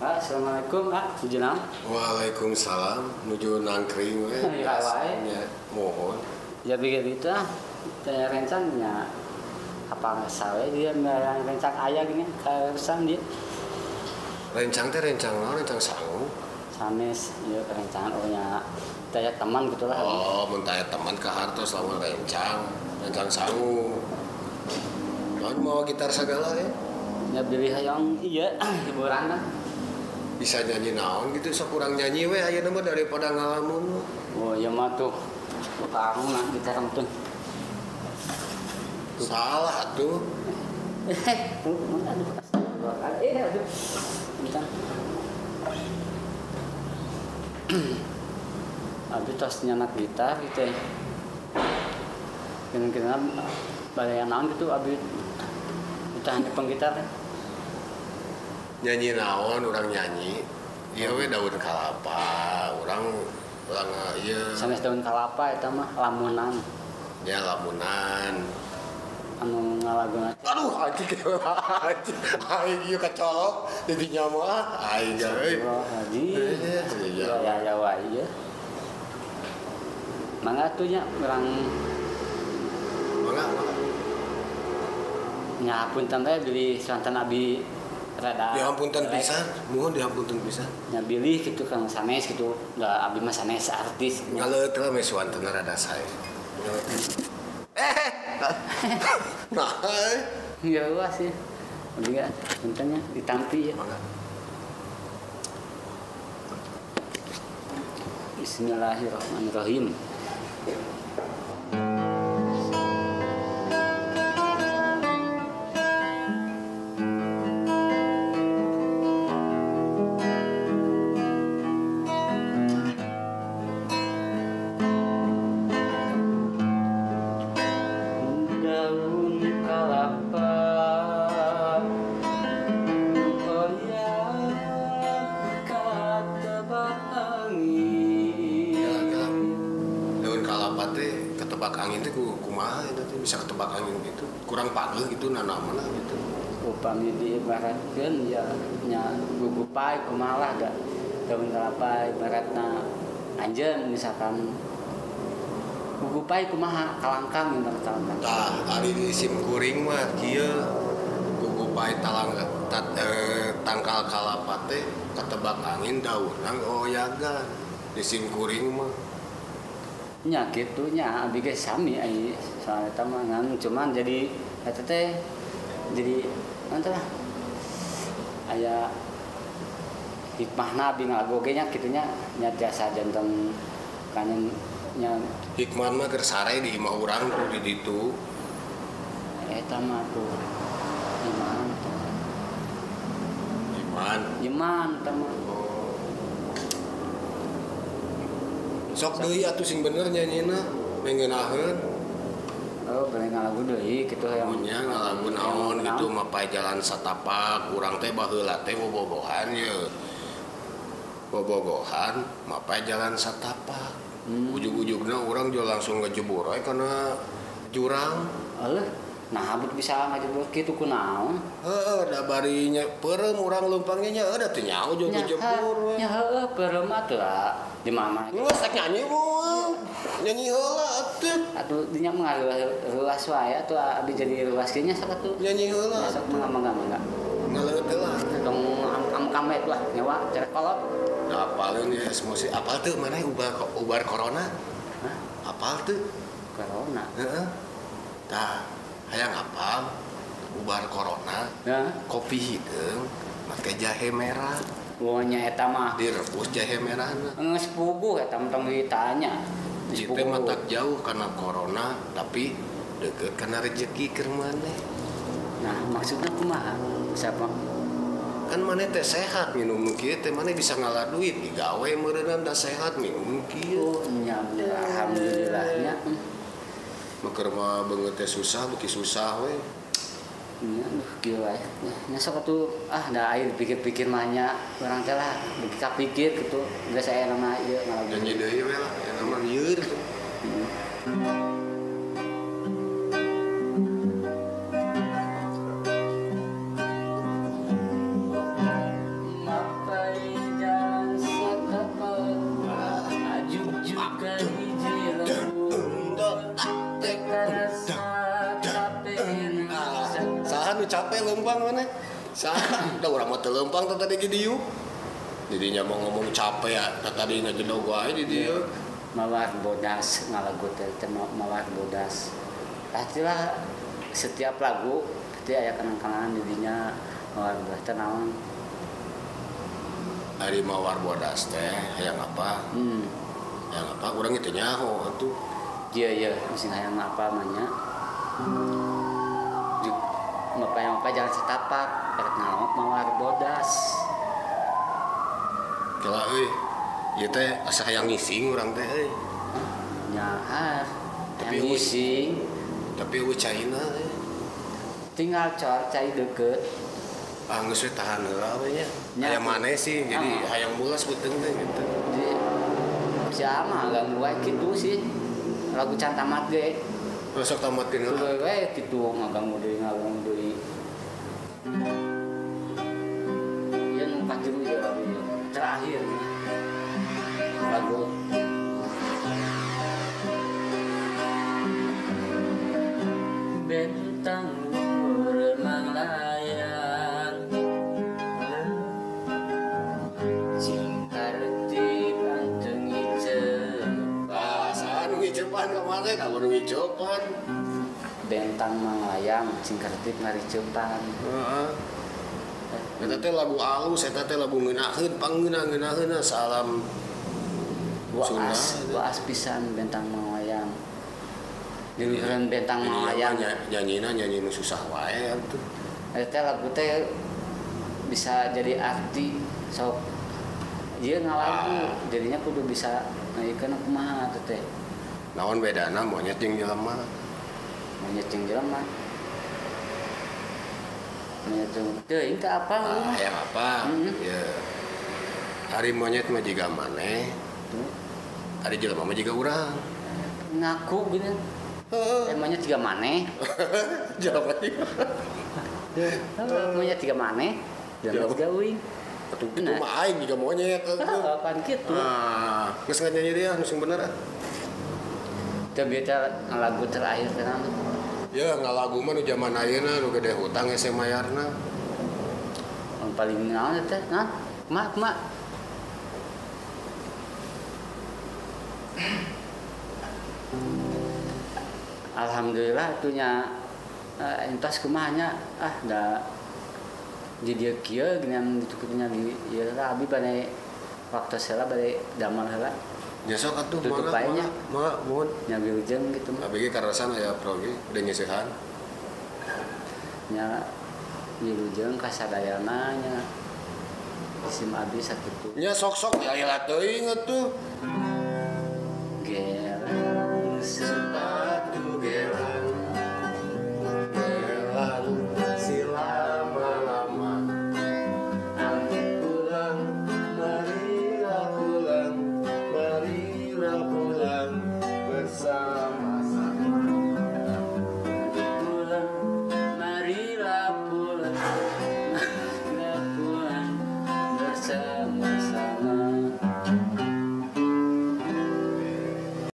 Assalamualaikum, nuju naon? Waalaikumsalam, nuju nangkring we. Ya wae. Mohon. Ya begitu ah. Teh rencangnya apa sawe dia rencang aya gini karesan dia. Rencang teh rencang naon, rencang sangu. Sanes ieu rencang oh nya teh teman gitulah. Oh, mun taya teman ka hartos lamun rencang, rencang sangu. Naon mawa gitar sagala ya? Ya bilih hayang iya hiburan kan. Bisa nyanyi naon gitu, sok kurang nyanyi we ayeuna mah daripada ngalamun. Oh iya mah tuh karung nah gitar tuh. Salah tuh. Aduh, aduh. Bentar. Abi tos nyanak gitar gitu ya. Kira-kira balayan naon gitu abi utah nyepeng gitar. Nyanyi naon urang nyanyi. Ieu we daun kalapa, urang ieu. Sanes daun kalapa eta mah lamunan. Ya lamunan. Anu ngalaguna. Aduh anjing anjing. Aing ieu kacolok di dinya mah aing euy. Ya ya ya wae ieu. Mangga atuh nya urang mangga. Nya punten teh bilih santan abi rada dihampunten pisan, muhun dihampunten pisan. Nya bilih kitu kang sanes kitu, da abi mah sanes artis. Ngaleut lah mes wanten rada sae. Nah, ya luas ya. Abi ga punten nya ditampi ya. Mangga. Bismillahirrahmanirrahim. Daun kalapa goyang katebak angin. Daun kalapa teh ketebak angin teh kumaha eta teh bisa ketebak angin gitu. Kurang pageuh gitu nanamna gitu. Upami diibaratkeun ya nya gugupai kumaha lah da daun kalapa ibaratna anjeun misalkan gugupai kumaha kalangkang gitu kalangkang. Tah ari di sim kuring mah kieu gugupai talang tangkal kalapa teh ketebak angin daunna oyagan di sim kuring mah. Nya kitu nya abi ge sami ai soal eta mah ngan cuman jadi eta teh jadi naon teh lah aya hikmahna abi ngalagu oge nya kitu nya nya jasa janten kanyen nya hikmah mah keur sare di imah urang tuh di ditu eta mah tuh iman iman iman eta mah. Sok deui atuh sing bener nyanyina mengenaheun. Oh, boleh ngalagu deui kitu hayang. Nya ngalagu naon kitu mapai jalan satapak urang teh baheula teh bobogohan ye. Bobogohan mapai jalan satapak. Ujug-ujugna urang jual langsung ngejebur we kana jurang. Aleuh, nah abut bisa ngajebur kitu kunaon? Heeh, da bari nya peureum urang leumpangnya nya da teu nyaho jeung ngejebur we. Nya heueuh peureum atuh lah. Di mana? Geus nyanyi bu. Nyanyi heula atuh. Atuh dinya mah ruas wae atuh abi jadi ruas kieu nya sok atuh. Nyanyi heula. Sok mangga mangga. Ngaleut heula. Tong am-am lah nyawa cerek kolot. Da apaleun ya emosi apal teu maneh ubar corona? Hah? Apal teu? Corona. Heeh. Tah, hayang apal ubar corona. Heeh. Kopi hideung make jahe merah. Wonya eta mah direbus jahe merahna. Geus puguh eta mah tong ditanya. Ieu teh matak jauh karena corona tapi deukeut kana rejeki keur maneh. Nah, maksudna kumaha? Siapa? Kan maneh teh sehat minum nu kieu teh maneh bisa ngalah duit digawe meureunna da sehat minum nu kieu. Oh, nya alhamdulillahnya. Mah keur mah beungeut teh susah beuki susah we. Nya duh kieu wae. Nya sok atuh ah da aya dipikir-pikir mah nya urang teh lah beuki kapikir kitu geus aya nama ieu ngalagu. Nyanyi deui we lah, aya nama lieur. Mata Saha da urang mah teu leumpang teh tadi ge dieu. Jadinya mau ngomong capek ya tadi ngajedog wae di dieu. Mawar bodas ngalagu teh mawar bodas. Pastilah setiap lagu pasti aya kenang-kenangan di dinya mawar bodas teh naon. Ari mawar bodas teh hayang apa? Hayang apa urang teu nyaho atuh. Iya iya sing hayang apa mah nya. Mapa jalan setapak rek ngalongok mawar bodas. Kela euy. Ieu teh asa hayang ngising urang teh euy. Nyahar. Tapi ngising. Tapi eueuh caina euy. Tinggal cor cai deukeut. Ah geus we tahan heula we nya. Hayang maneh sih jadi hayang mulas beuteung teh gitu. Di siapa ganggu wae kitu sih. Lagu can tamat ge. Sok tamatkeun heula. We kitu ngaganggu deui. Ieu nu katilu ieu lagu ieu. Terakhir lagu bentang luhur manglayang sing kartip anteng ngiceupan. Ah, saha nu ngiceupan kamari ka nu ngiceupan. Bentang manglayang sing kartip ngaricepan. Heeh. Eta teh lagu alus, eta teh lagu ngeunaheun, pangeunah-ngeunaheun salam waas, waas pisan bentang manglayang. Diluhureun bentang manglayang. Nyanyina nyanyi nu susah wae atuh. Eta teh lagu teh bisa jadi arti sok ieu ngalagu jadinya kudu bisa ngaikeun kumaha atuh teh. Naon bedana monyet jeung jelema? Monyet jeung jelema. Monyet jeung teuing teh apa? Hayang apa? Ya. Ari monyet mah jiga maneh. Ari jelema mah jiga urang. Ngaku gini. Heeh. Monyet jiga maneh. Jelema jiga. Monyet jiga maneh, jelema jiga uing. Atuh kitu mah aing jiga monyet atuh. Apaan kitu? Ah, geus nyanyi dia nu sing bener ah. Teu bieu lagu terakhir teh naon? Ya ngalagu mah nu zaman ayeuna nu gede hutang hese mayarna. Yang paling naon teh? Hah? Kumaha kumaha? Alhamdulillah atunya entos kumaha nya ah da di dieu kieu geuningan ditukutnya di ieu lah abi bade waktu heula bade damel heula. Nya sok atuh mangga mangga mohon nya wilujeng gitu mah. Abi ge karasan aya progi udah nyeusehan. Nya wilujeng ka sadayana nya isim abi sakitu. Nya sok-sok ya ilah teuing atuh.